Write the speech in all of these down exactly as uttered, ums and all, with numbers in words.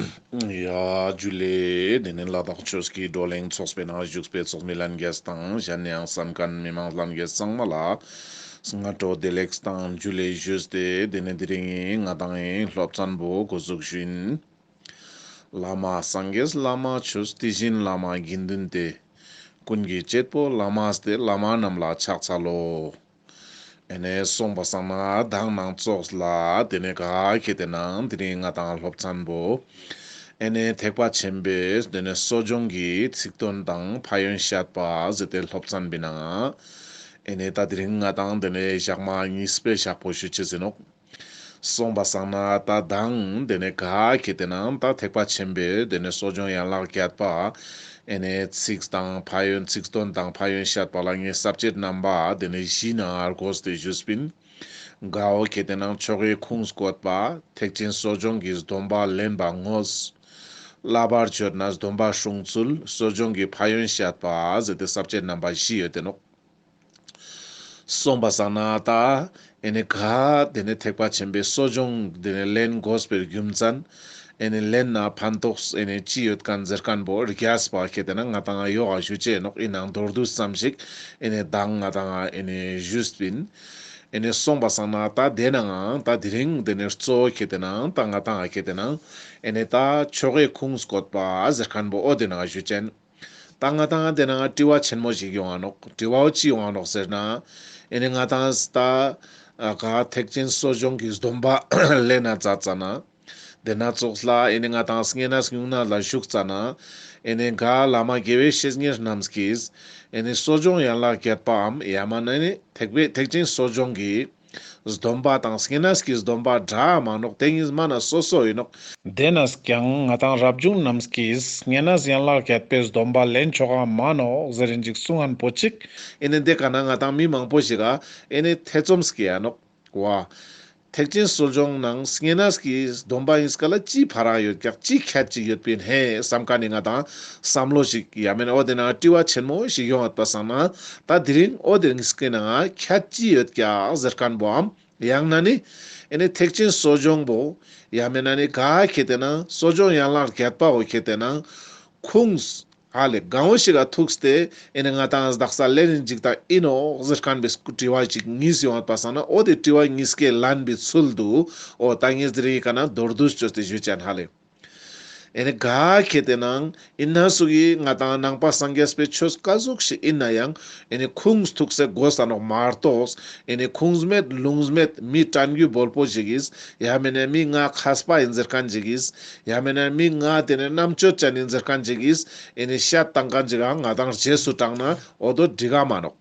ཡ་ཇུ་ལེ། དེ་ནས་ལ་དྭགས་ཆོས་ཀྱི་བགྲོ་གླེང་ཚོགས་པའི་ནང་བཞུགས་པའི་ཚོགས་མི་ལྷན་རྒྱས་དང་གཞན་ཡང་གསན་མཁན་མི་མང་ལྷན་རྒྱས་ཚང་མ་ལ་སྔ་དྲོ་བདེ་ལེགས་དང་ཇུ་ལེ་ཞུས་ཏེ། དེ་ནས་དེ་རིང་ང་དང་ངི་སློབ་ཚན་པོ་འགོ་འཛུགས་ཞུ་ཡིན། བླ་མ་སངས་རྒྱས་བླ་མ་ཆོས། དེ་བཞིན་བླ་མ་དགེ་འདུན་ཏེ། ཀུན་གྱི་གཅེས་པོ་བླ་མ་སྟེ། བླ་མ་རྣམས་ལ་ཕྱག་འཚལ་ལོ། ཨེ་ནེ་སོང་པ་སང་ན་མདང་ནང་ཙོགས་ལ་དེ་ནས་ག་ཁེ་ཏེ་ནང་དེ་རིང་ང་དང་སློབ་ཚན་པོ་ཨེ་ནེ་ཐེག་པ་ཆེན་པོའི་དེ་ནས་གསོ་སྦྱོང་གི་ཚིག་དོན་དང་ཕན་ཡོན་བཤད་པ་ཟེར་ཏེ་སློབ་ཚན་པོའི་ནང་ཨེ་ནེ་ད་དེ་རིང་ང་དང་དེ་ནས་ཞག་མ་གཉིས་པའི་ཞག་པོ་ཞུ་ཅེས་ཡིན་ནོག། སོང་པ་སང་ན་ད་མདང་དེ་ནས་ག་ཁེ་ཏེ་ནང་ད་ཐེག་པ་ཆེན་པོའི་དེ་ནས་གསོ་སྦྱོང་ཡན་ལག་བརྒྱད་པ་ཨེ་ནེ་ཚིག་དང་ཕན་ཡོན་ཚིག་དོན་དང་ཕན་ཡོན་བཤད་པ་ལ་ངས་ས་བཅད་རྣམ་པ་དེ་ནས་བཞི་ནང་ཨར་གོས་ཏེ་ཞུས་པིན། ག་འོ་ཁེ་ཏེ་ནང་ཆོ་གའི་ཁུངས་བཀོད་པ། ཐེག་ཆེན་གསོ་སྦྱོང་གི་སྡོམ་པ་ལེན་པ་དངོས། བསླབ་པར་བྱོན་ན་སྡོམ་པ་སྲུང་ཚུལ། གསོ་སྦྱོང་གི་ཕན་ཡོན་བཤད་པ་ཟེར་ཏེ་ས་བཅད་རྣམ་པ་བཞི་ཡོད་དེ་ནོག། སོང་པ་སང་ན་ད་ཨེ་ནེ་ག་དེ་ནས་ཐེག་པ་ཆེན་པོའི་གསོ་སྦྱོང་དེ་ནས་ལེན་དགོས་པའི་རྒྱུ་མཚན་ཨེ་ནེ་ལེན་ན་ཕན་ཐོགས་ཨེ་ནེ་ཅི་ཡོད་མཁན་ཟེར་མཁན་པོ་རྒྱས་པ་ཁེ་ཏེ་ནང་ང་དང་ཡོག་ག་ཞུ་ཅེས་ནོག། ཨིན་ནའང་མདོར་བསྡུས་ཙམ་ཞིག་ཨེ་ནེ་མདང་ང་དང་ཨེ་ནེ་ཞུས་པིན། ཨེ་ནེ་སོང་པ་སང་ན་ད་དེ་ནང་ད་དེ་རིང་དེ་ནས་གཙོ་བོ་ཁེ་ཏེ་ནང་ད་ང་དང་ཁེ་ཏེ་ནང་ཨེ་ནེ་ད་ཆོ་གའི་ཁུངས་བཀོད་པ་ཟེར་མཁན་པོ་འོ་དེ་ནང་ཞུ་ཅེས་ཡིན། ད་ང་དང་དེ་ནང་དྲི་བ་ཆེན་མོ་ཞིག་ཡོང་ང་ནོག། དྲི་བ་འོ་ཅི་ཡོང་ང་ནོག་ཟེར་ན། ཨེ་ནེ་ང་དང་ད་ག་ཐེག་ཆེན་གསོ་སྦྱོང་གི་སྡོམ་པ་ལེན་ན་ཙ་ཙ་ན། དེ་ནང་ཙོགས་ལ་ཨེ་ནེ་ང་དང་བསྙེན་གནས་སྨྱུང་གནས་ལ་ཞུགས་ཙ་ན། ཨེ་ནེ་ག་བླ་མ་དགེ་བའི་བཤེས་གཉེན་རྣམས་ཀྱིས་ཨེ་ནེ་གསོ་སྦྱོང་ཡན་ལག་བརྒྱད་པའམ་ཡང་མན་ན་ཨེ་ནེ་ཐེག་པའི་ཐེག་ཆེན་གསོ་སྦྱོང་གི་སྡོམ་པ་དང་བསྙེན་གནས་ཀྱི་སྡོམ་པ་འདྲ་མ་ནོག། དེ་གཉིས་མ་ན་སོ་སོ་ཡིན་ནོག། དེ་ནས་ཀྱང་ང་དང་རབ་བྱུང་རྣམས་ཀྱིས་བསྙེན་གནས་ཡན་ལག་བརྒྱད་པའི་སྡོམ་པ་ལེན་ཆོག་ག་མ་ནོག་ཟེར་རིན་ཅིག་གསུང་ངན་པོ་ཅིག། ཨེ་ནེ་དེ་ཀ་ན་ང་དང་མི་མང་པོ་ཞིག་ག་ཨེ་ནེ་ཐེ་ཚོམ་སྐྱེ་ཡ་ནོག། བ། ཐེག་ཆེན་གསོ་སྦྱོང་ནང་བསྙེན་གནས་ཀྱི་སྡོམ་པ་ཡིན་སྐ་ལ་ཅི་ཕ་ར་ཡོད་ཀྱག། ཅི་ཁྱད་ཅིག་ཡོད་པིན་ཧེ་བསམ་མཁན་ནི་ང་དང་བསམ་བློ་ཞིག་ཡང་མེད་ན་འོ་དེ་ནང་དྲི་བ་ཆེན་མོ་ཞིག་ཡོང་ཡོད་པ་སང་ན། ད་དེ་རིང་འོ་དེ་རིང་སྐྱེ་ནང་ཁྱད་ཅི་ཡོད་ཀྱག་ཟེར་མཁན་པོའམ། ཡང་ན་ནི་ཨེ་ནེ་ཐེག་ཆེན་གསོ་སྦྱོང་པོ་ཡང་མེད་ན་ནི་ག་ཁེ་ཏེ་ནང་གསོ་སྦྱོང་ཡན་ལག་བརྒྱད་པ་འོ་ཁེ་ཏེ་ནང་ཁུངས་ཧ་ལེ་གང་བོ་ཞིག་ག་ཐུགས་ཏེ་ཨེ་ནེ་ང་དང་དག་ས་ལེན་ཡིན་ཅིག་ད་ཨིན་ནོག་ཟེར་མཁན་པའི་དྲི་བ་ཅིག་གཉིས་ཡོང་བ་སང་ན། འོ་དེ་དྲི་བ་གཉིས་ཀའི་ལན་པའི་ཚུལ་དུ་འོ་ད་ངས་དེ་རིང་ཀ་ན་མདོར་བསྡུས་བཅོས་ཏེ་ཞུ་ཅེས་ཡིན་ཧ་ལེ། ཨེ་ནེ་ག་ཁེ་ཏེ་ནང་ཨིན་ན་སུ་གི་ང་དང་ནང་པ་སངས་རྒྱས་པའི་ཆོས་ཀ་ཟུག་ཞིག་ཨིན་ན་ཡང་ཨེ་ནེ་ཁུངས་ཐུགས་སེ་དགོས་ས་ནོག་མ་གཏོགས། ཨེ་ནེ་ཁུངས་མེད་ལུངས་མེད་མི་དྲན་རྒྱུ་བོལ་པོ་ཞིག་གིས་ཡང་མེད་ན་མི་ང་མཁས་པ་ཡིན་ཟེར་མཁན་ཞིག་གིས་ཡང་མེད་ན་མི་ང་དེ་ནས་རྣམ་དཔྱོད་ཅན་ཡིན་ཟེར་མཁན་ཞིག་གིས་ཨེ་ནེ་བཤད་བཏང་མཁན་ཞིག་ག་ང་དང་རྗེས་སུ་འབྲངས་ན་འོ་དོ་འགྲིག་ག་མ་ནོག།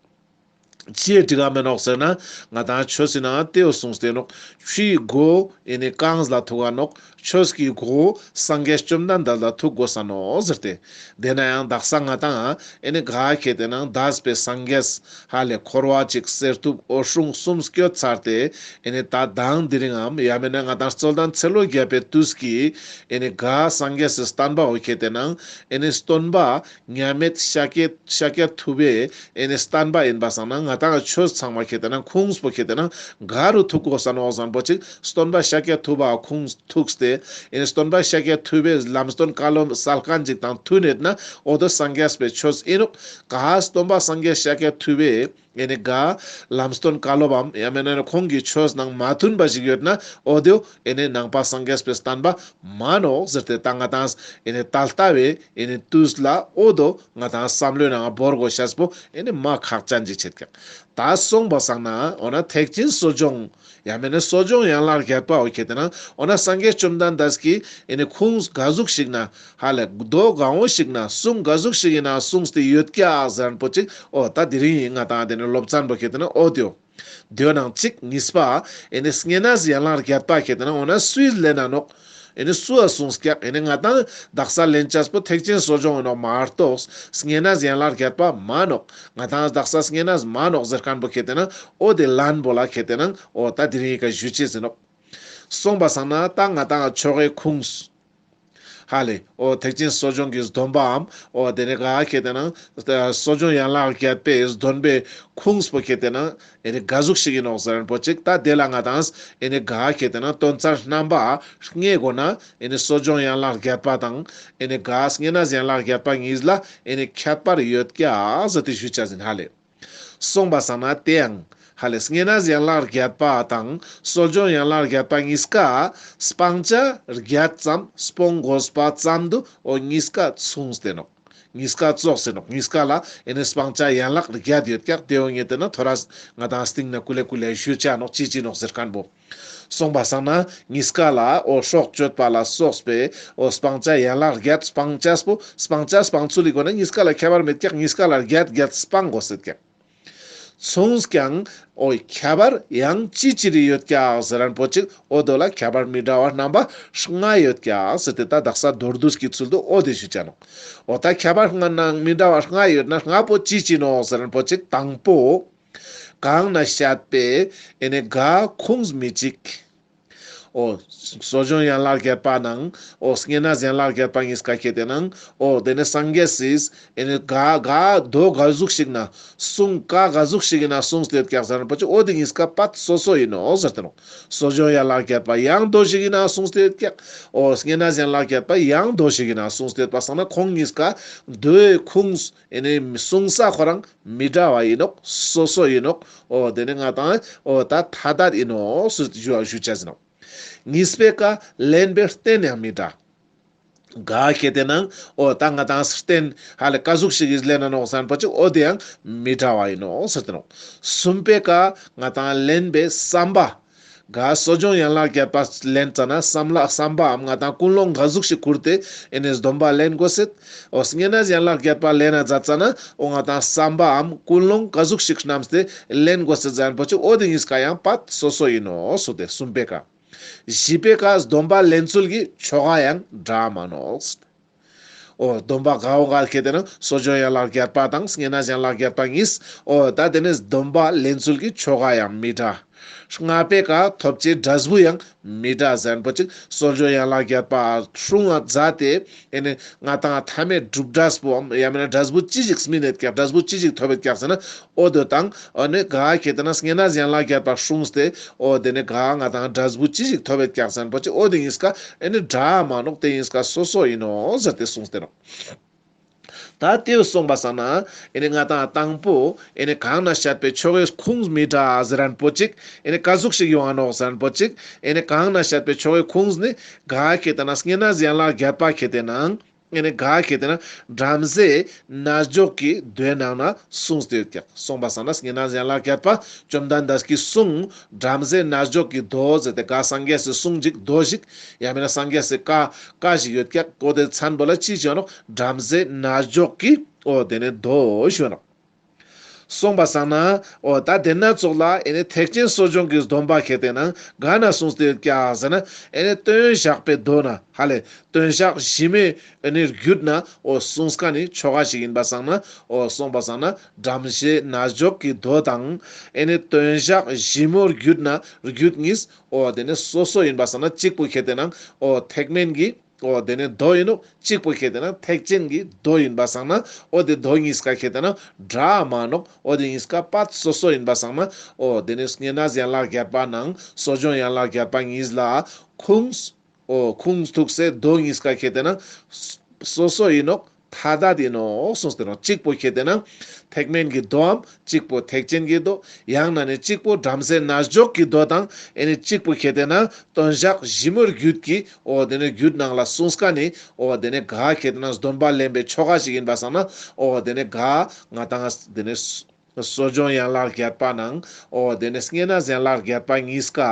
ཅི་ཡེ་འགྲིག་ག་མེ་ནོག་ཟེར་ན། ང་དང་ཆོས་སི་ནང་ཏེའོ་གསུངས་ཏེ་ནོག། ཆོས་སི་སྒོ་ཨེ་ནེ་གང་ལ་ཐུག་ག་ནོག། ཆོས་ཀྱི་སྒོ་སངས་རྒྱས་བཅོམ་ལྡན་འདས་ལ་ཐུག་དགོས་ས་ནོག་ཟེར་ཏེ། དེ་ན་ཡང་དག་ས་ང་དང་ཨེ་ནེ་ག་ཁེ་ཏེ་ནང་འདས་པའི་སངས་རྒྱས་ཧ་ལེ་འཁོར་བ་གཅིག་གསེར་ཐུབ་འོད་སྲུང་གསུམ་སྐྱོད་ཚར་ཏེ། ཨེ་ནེ་ད་དང་དེ་རིང་ངམ་ཡང་མེད་ན་ང་དང་རྩོད་ལྡན་ཚེ་ལོ་བརྒྱ་པའི་དུས་ཀྱི་ཨེ་ནེ་ག་སངས་རྒྱས་སི་བསྟན་པ་འོ་ཁེ་ཏེ་ནང་ཨེ་ནེ་སྟོན་པ་མཉམ་མེད་ཤཱཀྱ་ཤཱཀྱ་ཐུབ་པའི་ཨེ་ནེ་བསྟན་པ་ཡིན་པ་སང་ན། ང་དང་ཆོས་ཚང་མ་ཁེ་ཏེ་ནང་ཁུངས་པོ་ཁེ་ཏེ་ནང་ག་རུ་ཐུག་དགོས་ས་ནོག་བཟང་པོ་ཅིག། སྟོན་པ་ཤཱཀྱ་ཐུབ་པ་ཁུངས་ཐུགས་ཏེ་ཨེ་ནེ་སྟོན་པ་ཤཱཀྱ་ཐུབ་པའི་ལམ་སྟོན་བཀའ་སློབ་སལ་མཁན་ཅིག་དང་མཐུན་ཡོད་ན་འོ་དོ་སངས་རྒྱས་པའི་ཆོས་ཨིན་ནོག། ག་སྟོན་པ་སངས་རྒྱས་ཤཱཀྱ་ཐུབ་པའི་ཨེ་ནེ་ག་ལམ་སྟོན་བཀའ་སློབ་བམ་ཡང་མེད་ན་ཁོང་གི་ཆོས་ནང་མ་མཐུན་པ་ཞིག་ཡོད་ན་འོ་དོ་ཨེ་ནེ་ནང་པ་སངས་རྒྱས་པའི་བསྟན་པ་མ་ནོག་ཟེར་ཏེ། ད་ང་དང་ཨེ་ནེ་ད་ལྟ་བའི་ཨེ་ནེ་དུས་ལ་འོ་དོ་ང་དང་བསམ་བློའི་ནང་བོར་དགོས་ཤེས་པོ་ཨེ་ནེ་མ་ཁག་ཅན་ཅིག་ཆེད་ཀྱག། ད་སོང་པ་སང་ན་འོ་ན་ཐེག་ཆེན་གསོ་སྦྱོང་ཡང་མེད་ན་གསོ་སྦྱོང་ཡན་ལག་བརྒྱད་པ་འོ་ཁེ་ཏེ་ནང་འོ་ན་སངས་རྒྱས་བཅོམ་ལྡན་འདས་ཀྱི་ཨེ་ནེ་ཁུངས་ག་ཟུག་ཞིག་ན་ཧ་ལེ་མདོ་གང་བོ་ཞིག་ན་གསུང་ག་ཟུག་ཞིག་ཡིན་ན་གསུངས་ཏེ་ཡོད་ཀྱག་ཟེར་མཁན་པོ་ཅིག་འོ་ད་དེ་རིང་ང་དང་དེ་ནེ་སློབ་ཚན་པོ་ཁེ་ཏེ་ནང་འོ་དོ། དོ་ནང་གཅིག། གཉིས་པ་ཨེ་ནེ་བསྙེན་གནས་ཡན་ལག་བརྒྱད་པ་ཁེ་ཏེ་ནང་འོ་ན་སུའི་ལེན་ན་ནོག། ཨེ་ནེ་སུའ་གསུངས་ཀྱག། ཨེ་ནེ་ང་དང་དག་ས་ལེན་ཅེས་པོ་ཐེག་ཆེན་གསོ་སྦྱོང་ཨིན་ནོག་མ་གཏོགས་བསྙེན་གནས་ཡན་ལག་བརྒྱད་པ་མ་ནོག། ང་དང་དག་ས་བསྙེན་གནས་མ་ནོག་ཟེར་མཁན་པོ་ཁེ་ཏེ་ནང་འོ་དེ་ལན་པོ་ལ་ཁེ་ཏེ་ནང་འོ་ད་དེ་རིང་ངི་ཀ་ཞུ་ཅེས་ཨིན་ནོག། སོང་པ་སང་ན་ད་ང་དང་ཆོ་གའི་ཁུངས། ཧ་ལེ། འོ་ཐེག་ཆེན་གསོ་སྦྱོང་གི་སྡོམ་པའམ་འོ་དེ་ནེ་ག་ཁེ་ཏེ་ན་གསོ་སྦྱོང་ཡན་ལག་བརྒྱད་པའི་སྡོམ་པའི་ཁུངས་པོ་ཁེ་ཏེ་ན་ཨེ་ནེ་ག་ཟུག་ཞིག་ཨིན་ནོག་ཟེར་ན་པོ་ཅིག་ད་དེ་ལ་ང་དང་ཨེ་ནེ་ག་ཁེ་ཏེ་ན་དོན་ཚན་རྣམ་པ་ལྔའི་སྒོ་ན་ཨེ་ནེ་གསོ་སྦྱོང་ཡན་ལག་བརྒྱད་པ་དང་ཨེ་ནེ་ག་བསྙེན་གནས་ཡན་ལག་བརྒྱད་པ་གཉིས་ལ་ཨེ་ནེ་ཁྱད་པར་ཡོད་ཀྱག་ཟེར་ཏེ་ཞུ་ཅེས་ཨིན། ཧ་ལེ། སོང་པ་སང་ན་དེ་ཡང་ཧ་ལེ་བསྙེན་གནས་ཡན་ལག་བརྒྱད་པ་དང་གསོ་སྦྱོང་ཡན་ལག་བརྒྱད་པ་གཉིས་ཀ་སྤང་བྱ་བརྒྱད་ཙམ་སྤོང་དགོས་པ་ཙམ་དུ་འོ་གཉིས་ཀ་མཚུངས་ཏེ་ནོག། གཉིས་ཀ་ཙོགས་ཨིན་ནོག། གཉིས་ཀ་ལ་ཨེ་ནེ་སྤང་བྱ་ཡན་ལག་བརྒྱད་ཡོད་ཀྱག། དེ་འོ་ངེ་དེ་ན་ཐོ་རས་ང་དང་སྟིང་ནེ་ཀུ་ལེ་ཀུ་ལེ་ཞུ་ཅེས་ཨིན་ནོག། ཅི་ཅི་ཨིན་ནོག་ཟེར་ཁན་པོ། སོང་པ་སང་ན་གཉིས་ཀ་ལ་འོ་སྲོག་གཅོད་པ་ལ་སོགས་པའི་འོ་སྤང་བྱ་ཡན་ལག་བརྒྱད། སྤང་བྱ་པོ་སྤང་བྱ་སྤང་ཚུལ་ལི་སྒོ་ན་གཉིས་ཀ་ལ་ཁྱད་པར་མེད་ཀྱག། གཉིས་ཀ་ལ་བརྒྱད་བརྒྱད་སྤང་དགོས་ཟེར་ཀྱག། མཚུངས་ཀྱང་འོ་ཁྱད་པར་ཡང་ཅི་ཅི་རེ་ཡོད་ཀྱག་ཟེར་ན་པོ་ཅིག། འོ་དོ་ལ་ཁྱད་པར་མི་འདྲ་བ་རྣམ་པ་ལྔ་ཡོད་ཀྱག་ཟེར་ཏེ་ད་དག་ས་མདོར་བསྡུས་ཀྱི་ཚུལ་དུ་འོ་དེ་ཞུ་ཅེས་ཨིན་ནོག། འོ་ད་ཁྱད་པར་ལྔ་ནང་མི་འདྲ་བ་ལྔ་ཡོད་ན་ལྔ་པོ་ཅི་ཅི་ཨིན་ནོག་ཟེར་ན་པོ་ཅིག། དང་པོ། གང་ན་བཤད་པའི་ཨེ་ནེ་ག་ཁུངས་མི་གཅིག། འོ་གསོ་སྦྱོང་ཡན་ལག་བརྒྱད་པ་ནང་འོ་བསྙེན་གནས་ཡན་ལག་བརྒྱད་པ་གཉིས་ཀ་ཁེ་ཏེ་ནང་འོ་དེ་ནེ་སངས་རྒྱས་སི་ཨེ་ནེ་ག་ག་མདོ་ག་ཟུག་ཞིག་ན་གསུངས་ཀ་ག་ཟུག་ཞིག་ཨིན་ན་གསུངས་ཏེ་ཡོད་ཀྱག་ཟེར་ན་པོ་ཅིག། འོ་དེ་གཉིས་ཀ་པད་སོ་སོ་ཨིན་ནོག་ཟེར་ཏེ་ནོག། གསོ་སྦྱོང་ཡན་ལག་བརྒྱད་པ་ཡང་མདོ་ཞིག་ཨིན་ན་གསུངས་ཏེ་ཡོད་ཀྱག། འོ་བསྙེན་གནས་ཡན་ལག་བརྒྱད་པ་ཡང་མདོ་ཞིག་ཨིན་ན་གསུངས་ཏེ་ཡོད་པ་སང་ན་ཁོང་གཉིས་ཀ་མདོའི་ཁུངས་ཨེ་ནེ་གསུང་ས་ཁོ་རང་མི་འདྲ་བ་ཨིན་ནོག། སོ་སོ་ཨིན་ནོག། འོ་དེ་ནེ་ང་དང་འོ་ད་ཐ་དད་ཨིན་ནོག་ཟེར་ཞུ་ཞུ་ཅེས་ཨིན་ནོག། གཉིས་པའི་ཀ་ལེན་པའི་རྟེན་ཡང་མི་འདྲ། ག་ཁེ་ཏེ་ནང་འོ་ད་ང་དང་རྟེན་ཧ་ལེ་ག་ཟུག་ཞིག་གི་ལེན་ན་ནོག་ཟེར་ན་པོ་ཅིག། འོ་དེ་ཡང་མི་འདྲ་བ་ཨིན་ནོག་ཟེར་ཏེ་ནོག། གསུམ་པའི་ཀ་ང་དང་ལེན་པའི་བསམ་པ། ག་གསོ་སྦྱོང་ཡན་ལག་བརྒྱད་པ་ལེན་ཙ་ན་བསམ་ལ་བསམ་པའམ་ང་དང་ཀུན་སློང་ག་ཟུག་ཞིག་ཁུར་ཏེ་ཨེ་ནེ་སྡོམ་པ་ལེན་དགོས་སེད། འོ་བསྙེན་གནས་ཡན་ལག་བརྒྱད་པ་ལེན་ན་མཛད་ཙ་ན་འོ་ང་དང་བསམ་པའམ་ཀུན་སློང་ག་ཟུག་ཞིག་བསྣམས་ཏེ་ལེན་དགོས་སེད་ཟེར་ན་པོ་ཅིག། འོ་དེ་གཉིས་ཀ་ཡང་པད་སོ་སོ་ཨིན་ནོག་ཟེར་ཏེ་གསུམ་པའི་ཀ། བཞི་པའི་ཀ་སྡོམ་པ་ལེན་ཚུལ་གྱི་ཆོ་ག་ཡང་འདྲ་མ་ནོག། འོ་སྡོམ་པ་ག་འོ་ག་ཁེ་ཏེ་ན་གསོ་སྦྱོང་ཡན་ལག་བརྒྱད་པ་དང་བསྙེན་གནས་ཡན་ལག་བརྒྱད་པ་གཉིས། འོ་ད་དེ་ནེ་སྡོམ་པ་ལེན་ཚུལ་གྱི་ཆོ་ག་ཡང་མི་འདྲ། ལྔ་པའི་ཀ་ཐོབ་བྱའི་འབྲས་བུ་ཡང་མི་འདྲ་ཟེར་ན་པོ་ཅིག། གསོ་སྦྱོང་ཡན་ལག་བརྒྱད་པ་སྲུང་བ་མཛད་དེ་ཨེ་ནེ་ང་དང་མཐའ་མའི་གྲུབ་འབྲས་པོའམ་ཡང་མེན་ན་འབྲས་བུ་ཅི་ཞིག་སྨིན་ཡོད་ཀྱག། འབྲས་བུ་ཅི་ཞིག་ཐོབ་ཡོད་ཀྱག་ཟེར་ན་འོ་དོ་དང་འོ་ནེ་ག་ཁེ་ཏེ་ན་བསྙེན་གནས་ཡན་ལག་བརྒྱད་པ་སྲུངས་ཏེ་འོ་དེ་ནེ་ག་ང་དང་འབྲས་བུ་ཅི་ཞིག་ཐོབ་ཡོད་ཀྱག་ཟེར་ན་པོ་ཅིག། འོ་དེ་གཉིས་ཀ་ཨེ་ནེ་འདྲ་མ་ནོག། དེ་གཉིས་ཀ་སོ་སོ་ཨིན་ནོག་ཟེར་ཏེ་གསུངས་ཏེ་ནོག། ད་དེ་སོང་པ་སང་ན་ཨེ་ནེ་ང་དང་དང་པོ་ཨེ་ནེ་གང་ན་བཤད་པའི་ཆོ་གའི་ཁུངས་མི་འདྲ་ཟེར་ན་པོ་ཅིག། ཨེ་ནེ་ག་ཟུག་ཞིག་ཡོང་ང་ནོག་ཟེར་ན་པོ་ཅིག། ཨེ་ནེ་གང་ན་བཤད་པའི་ཆོ་གའི་ཁུངས་ནི་ག་ཁེ་ཏེ་ན་བསྙེན་གནས་ཡན་ལག་བརྒྱད་པ་ཁེ་ཏེ་ན་ཨེ་ནེ་ག་ཁེ་ཏེ་ན་བྲམ་ཟེ་རྣལ་འབྱོར་གྱི་མདོའི་ནང་ན་གསུངས་ཏེ་ཡོད་ཀྱག། སོང་པ་སང་ན་བསྙེན་གནས་ཡན་ལག་བརྒྱད་པ་བཅོམ་ལྡན་འདས་ཀྱི་གསུང་བྲམ་ཟེ་རྣལ་འབྱོར་གྱི་མདོ་ཟེར་ཏེ་ག་སངས་རྒྱས་སི་གསུང་ཅིག་མདོ་ཞིག་ཡང་མེན་ན་སངས་རྒྱས་སི་བཀའ་བཀའ་ཞིག་ཡོད་ཀྱག། འོ་དེ་མཚན་པོ་ལ་ཅི་ཞུ་ནོག། བྲམ་ཟེ་རྣལ་འབྱོར་གྱི་འོ་དེ་ནེ་མདོ་ཞུ་ནོག། སོང་པ་སང་ན་འོ་ད་དེ་ན་ཙོགས་ལ་ཨེ་ནེ་ཐེག་ཆེན་གསོ་སྦྱོང་གི་སྡོམ་པ་ཁེ་ཏེ་ན་ག་ན་གསུངས་ཏེ་ཡོད་ཀྱག་ཟེར་ན་ཨེ་ནེ་སྟོན་བཤགས་པའི་མདོ་ན་ཧ་ལེ་སྟོན་བཤགས་ཞིབ་མོའི་ཨེ་ནེ་རྒྱུད་ན་འོ་གསུངས་ཁན་ནི་ཆོ་ག་ཞིག་ཨིན་པ་སང་ན་འོ་སོང་པ་སང་ན་བྲམ་ཟེ་རྣལ་འབྱོར་གྱི་མདོ་དང་ཨེ་ནེ་སྟོན་བཤགས་ཞིབ་མོའི་རྒྱུད་ན་རྒྱུད་གཉིས་འོ་དེ་ནེ་སོ་སོ་ཨིན་པ་སང་ན་གཅིག་པོ་ཁེ་ཏེ་ན་འོ་ཐེག་དམན་གྱི་འོ་དེ་ནེ་མདོ་ཨིན་ནོག། གཅིག་པོ་ཁེ་ཏེ་ན་ཐེག་ཆེན་གྱི་མདོ་ཨིན་པ་སང་ན་འོ་དེ་མདོ་གཉིས་ཀ་ཁེ་ཏེ་ན་འདྲ་མ་ནོག། འོ་དེ་གཉིས་ཀ་པད་སོ་སོ་ཨིན་པ་སང་ན་འོ་དེ་ནེ་བསྙེན་གནས་ཡན་ལག་བརྒྱད་པ་ནང་གསོ་སྦྱོང་ཡན་ལག་བརྒྱད་པ་གཉིས་ལ་ཁུངས་འོ་ཁུངས་ཐུག་སའི་མདོ་གཉིས་ཀ་ཁེ་ཏེ་ན་སོ་སོ་ཨིན་ནོག། ཐ་དད་ཨིན་ནོག་གསུངས་ཏེ་ནོག། གཅིག་པོ་ཁེ་ཏེ་ན་ཐེག་དམན་གྱི་མདོའམ་གཅིག་པོ་ཐེག་ཆེན་གྱི་མདོ། ཡང་ན་ནི་གཅིག་པོ་བྲམ་ཟེ་རྣལ་འབྱོར་གྱི་མདོ་དང་ཨེ་ནེ་གཅིག་པོ་ཁེ་ཏེ་ན་སྟོན་བཤགས་ཞིབ་མོའི་རྒྱུད་ཀྱི་འོ་དེ་ནེ་རྒྱུད་ནང་ལ་གསུངས་ཁན་ནི་འོ་དེ་ནེ་ག་ཁེ་ཏེ་ན་སྡོམ་པ་ལེན་པའི་ཆོ་ག་ཞིག་ཨིན་པ་སང་ན་འོ་དེ་ནེ་ག་ང་དང་དེ་ནེ་གསོ་སྦྱོང་ཡན་ལག་བརྒྱད་པ་ནང་འོ་དེ་ནེ་བསྙེན་གནས་ཡན་ལག་བརྒྱད་པ་གཉིས་ཀ་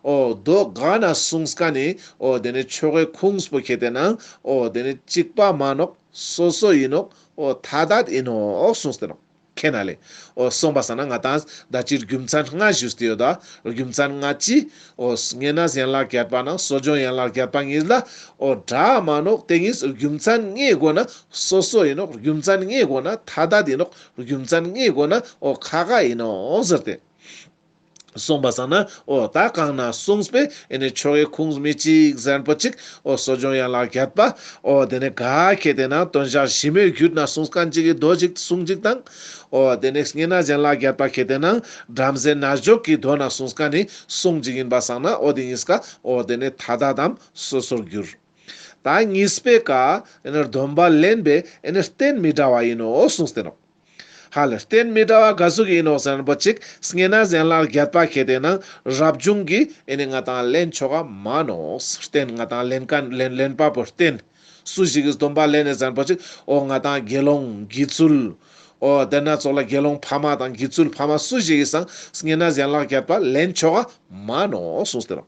འོ་མདོ་ག་ན་གསུངས་ཁན་ནི་འོ་དེ་ནེ་ཆོ་གའི་ཁུངས་པོ་ཁེ་ཏེ་ན་འོ་དེ་ནེ་གཅིག་པ་མ་ནོག། སོ་སོ་ཨིན་ནོག། འོ་ཐ་དད་ཨིན་ནོག་གསུངས་ཏེ་ནོག། ཁེ་ན་ལེ། འོ་སོང་པ་སང་ན་ང་དང་ད་ཅི་རྒྱུ་མཚན་ལྔ་ཞུས་ཏེ་ཡོད་ད། རྒྱུ་མཚན་ལྔ་ཅི། འོ་བསྙེན་གནས་ཡན་ལག་བརྒྱད་པ་ནང་གསོ་སྦྱོང་ཡན་ལག་བརྒྱད་པ་གཉིས་ལ་འོ་འདྲ་མ་ནོག། དེ་གཉིས་རྒྱུ་མཚན་ལྔའི་སྒོ་ན་སོ་སོ་ཨིན་ནོག། རྒྱུ་མཚན་ལྔའི་སྒོ་ན་ཐ་དད་ཨིན་ནོག། རྒྱུ་མཚན་ལྔའི་སྒོ་ན་འོ་ཁ་ཁ་ཨིན་ནོག་ཟེར་ཏེ། སོང་པ་སང་ན་འོ་ད་གང་ན་གསུངས་པས་ཨེ་ནི་ཆོ་གའི་ཁུངས་མི་གཅིག་ཟེར་ན་པོ་ཅིག་འོ་གསོ་སྦྱོང་ཡན་ལག་བརྒྱད་པ་འོ་དེ་ནས་ག་ཁེ་ཏེ་ན་དོན་བྱ་ཞི་མོལ་བརྒྱུད་ན་གསུངས་མཁན་ཅིག་གི་མདོ་ཅིག་གསུང་ཅིག་དང་། འོ་དེ་ནས་བསྙེན་གནས་ཡན་ལག་བརྒྱད་པ་ཁེ་ཏེ་ན་བྲམ་ཟེ་རྣལ་འབྱོར་གྱི་མདོ་ན་གསུངས་མཁན་ནི་གསུང་ཅིག་ཡིན་པ་སང་ན་འོ་དེ་གཉིས་ཀ་འོ་དེ་ནས་ཐ་དད་དམ་སོ་སོར་འགྱུར། ད་གཉིས་པའི་ཀ་ཨེ་ནི་སྡོམ་པ་ལེན་པའི་ཨེ་ནི་རྟེན་མི་འདྲ་བ་ཡིན་ནོ་གསུངས་ཏེ་ནོག་ཧ་ལེ་རྟེན་མི་འདྲ་བ་ག་ཟུག་ཡིན་ནོག་ཟེར་ན་པོ་ཅིག་བསྙེན་གནས་ཡན་ལག་བརྒྱད་པ་ཁེ་ཏེ་ན་རབ་བྱུང་གི་ཨེ་ནི་ང་དང་ལེན་ཆོག་ག་མ་ནོག་རྟེན་ང་དང་ལེན་མཁན་ལེན་ལེན་པ་པོ་རྟེན། སུ་ཞིག་གིས་སྡོམ་པ་ལེན་ནས་ཟེར་ན་པོ་ཅིག་འོ་ང་དང་དགེ་སློང་དགེ་ཚུལ། འོ་དེ་ན་ཙོགས་ལ་དགེ་སློང་ཕ་མ་དང་དགེ་ཚུལ་ཕ་མ་སུ་ཞིག་གིས་སང་བསྙེན་གནས་ཡན་ལག་བརྒྱད་པ་ལེན་ཆོག་ག་མ་ནོག་གསུངས་ཏེ་ནོག་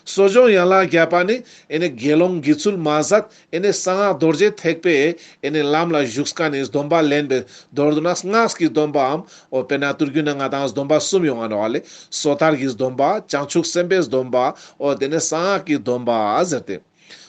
གསོ་སྦྱོང་ཡན་ལག་བརྒྱད་པ་ནི་ཨེ་ནི་དགེ་སློང་དགེ་ཚུལ་མ་ཟད་ཨེ་ནི་གསང་སྔགས་རྡོ་རྗེ་ཐེག་པའི་ཨེ་ནི་ལམ་ལ་ཞུགས་མཁན་ནི་སྡོམ་པ་ལེན་པའི་མདོར་བསྡུ་ན་སྔགས་ཀྱི་སྡོམ་པའམ་འོ་དཔེར་ན་ཏུར་གུ་ན་ང་དང་སྡོམ་པ་གསུམ་ཡོང་ང་ནོག་ལེ། སོ་ཐར་གྱི་སྡོམ་པ་བྱང་ཆུབ་སེམས་དཔའི་སྡོམ་པ་འོ་དེ་ནས་གསང་སྔགས་ཀྱི་སྡོམ་པ་ཟེར་ཏེ།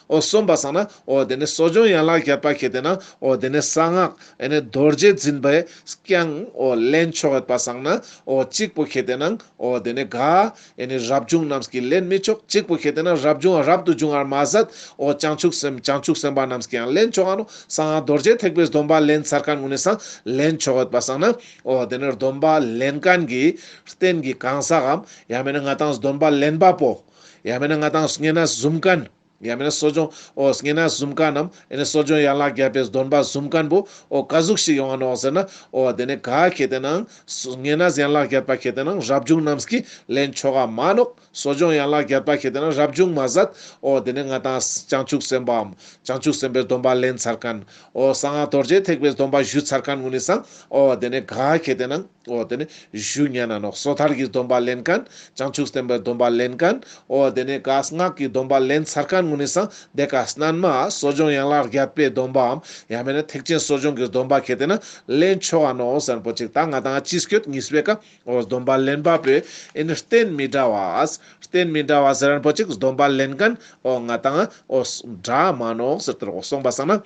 འོ་སོང་པ་སང་ན་འོ་དེ་ནས་གསོ་སྦྱོང་ཡན་ལག་བརྒྱད་པ་ཁེ་ཏེ་ན་འོ་དེ་ནས་གསང་སྔགས་ཨེ་ནི་རྡོ་རྗེ་འཛིན་པས་ཀྱང་འོ་ལེན་ཆོག་ཡོད་པ་སང་ན་འོ་གཅིག་པོ་ཁེ་ཏེ་ན་འོ་དེ་ནས་ག་ཨེ་ནི་རབ་བྱུང་རྣམས་ཀྱིས་ལེན་མི་ཆོག་གཅིག་པོ་ཁེ་ཏེ་ན་རབ་བྱུང་རབ་ཏུ་བྱུང་བར་མ་ཟད་འོ་བྱང་ཆུབ་སེམས་བྱང་ཆུབ་སེམས་དཔའ་རྣམས་ཀྱིས་ཡང་ལེན་ཆོག་ག་ནོག་གསང་སྔགས་རྡོ་རྗེ་ཐེག་པའི་སྡོམ་པ་ལེན་ཚར་མཁན་ངུན་ནི་སང་ལེན་ཆོག་ཡོད་པ་སང་ན་འོ་དེ་ནས་སྡོམ་པ་ལེན་མཁན་གྱི་རྟེན་གྱི་གང་ཟག་གམ་ཡང་མེད་ན་ང་དང་སྡོམ་པ་ལེན་པ་པོ། ཡང་མེད་ན་ང་དང་བསྙེན་གནས་བཟུང་མཁན། ཡང་མེད་ན་གསོ་སྦྱོང་འོ་བསྙེན་གནས་བཟུང་མཁན་ནམ་ཨེ་ནི་གསོ་སྦྱོང་ཡན་ལག་བརྒྱད་པའི་སྡོམ་པ་བཟུང་མཁན་པོ་འོ་ག་ཟུག་ཞིག་ཡོང་ང་ནོག་ཟེར་ན་འོ་དེ་ནས་ག་ཁེ་ཏེ་ན་བསྙེན་གནས་ཡན་ལག་བརྒྱད་པ་ཁེ་ཏེ་ན་རབ་བྱུང་རྣམས་ཀྱིས་ལེན་ཆོག་ག་མ་ནོག་གསོ་སྦྱོང་ཡན་ལག་བརྒྱད་པ་ཁེ་ཏེ་ན་རབ་བྱུང་མ་ཟད་འོ་དེ་ནས་ང་དང་བྱང་ཆུབ་སེམས་དཔའམ་བྱང་ཆུབ་སེམས་དཔའི་སྡོམ་པ་ལེན་ཚར་མཁན་འོ་གསང་སྔགས་རྡོ་རྗེ་ཐེག་པའི་སྡོམ་པ་ཞུས་ཚར་མཁན་ངུན་ནི་སང་འོ་དེ་ནས་ག་ཁེ་ཏེ་ན་འོ་དེ་ནས་ཞུ་ཉན་ན་ནོག་སོ་ཐར་གྱི་སྡོམ་པ་ལེན་མཁན། བྱང་ཆུབ་སེམས་དཔའི་སྡོམ་པ་ལེན་མཁན། འོ་དེ་ནས་ག་སྔགས་ཀྱི་སྡོམ་པ་ལེན་ཚར་མཁན་ངུན་ནི་སང་དེ་ཀ་སྣན་མ་གསོ་སྦྱོང་ཡན་ལག་བརྒྱད་པའི་སྡོམ་པའམ་ཡང་མེད་ན་ཐེག་ཆེན་གསོ་སྦྱོང་གི་སྡོམ་པ་ཁེ་ཏེ་ན་ལེན་ཆོག་ག་ནོག་ཟེར་ན་པོ་ཅིག་ད་ང་དང་ཅི་སྐྱོད་གཉིས་པའི་ཀ་འོ་སྡོམ་པ་ལེན་པ་པོའི་ཨེ་ནི་རྟེན་མི་འདྲ་བ། རྟེན་མི་འདྲ་བ་ཟེར་ན་པོ་ཅིག་སྡོམ་པ་ལེན་མཁན་འོ་ང་དང་འོ་འདྲ་མ་ནོག་ཟེར་ཏེ་འོ་སོང་པ་སང་ན།